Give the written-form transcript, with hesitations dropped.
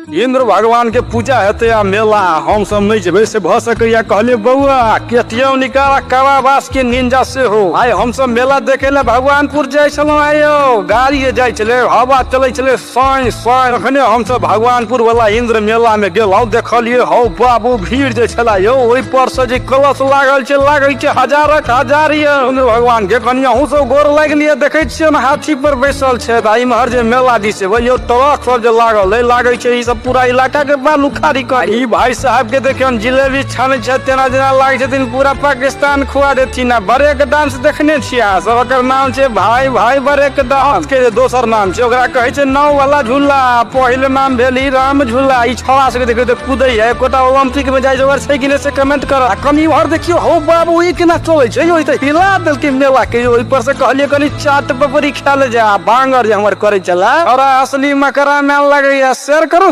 इंद्र भगवान के पूजा हेतै आ मेला, हम सब नहि जेबै से भऽ सकैया? कहलियै बौआ, केटीएम निकाल, कारावास के निंजा सेहो। आइ हम सब मेला देखे लए भगवानपुर जाइ छलहुँ। आइ यौ गाड़ी जे जाइ छलै, हवा चलै छलै साँय साँय। तखने हम सब भगवानपुर वाला इंद्र मेला में गेलहुँ, देखलियै हौ बाबू, भीड़ जे छला यौ, ओहि पर से जे कलश लागल छै, लागै छै हजारक हजार यौ। इंद्र भगवान के कनि अहूँ सब गोर लागि लिअ। देखै छियै ने, हाथी पर बैसल छै। आ इम्हर जे मेला दिस एबै यौ, ट्रक सब जे लागल अइ, लागै छै ई सब पूरा इलाका के बालू खारी कर। ई भाई साहब के देखियौन, जिलेबी छानै छथि तेना जेना लागै छथिन पूरा पाकिस्तान खुआ देथिन। आ ब्रेक डांस देखने छियै अहाँ सब? एकर नाम छै भाई भाई ब्रेक डांस के जे दोसर नाम छै, ओकरा कहै छै नाव वाला झूला। पहिल नाम भेल ई राम झूला। ई छौड़ा सबके देखियौ तऽ कूदै है, एकोटा ओलम्पिक में जाइ जोगर छै कि नहि से कमेंट कर। आ कनि इम्हर देखियौ, हौ बाबू, ई केना चलै छै यौ? ई तऽ हिला देलकै मेला के यौ। ओहि पर से कहलियै कनि चाट पपड़ी खा ले जा, बांगर जे हमर करै छला और असली मकरा मैन लगैया। शेयर करू।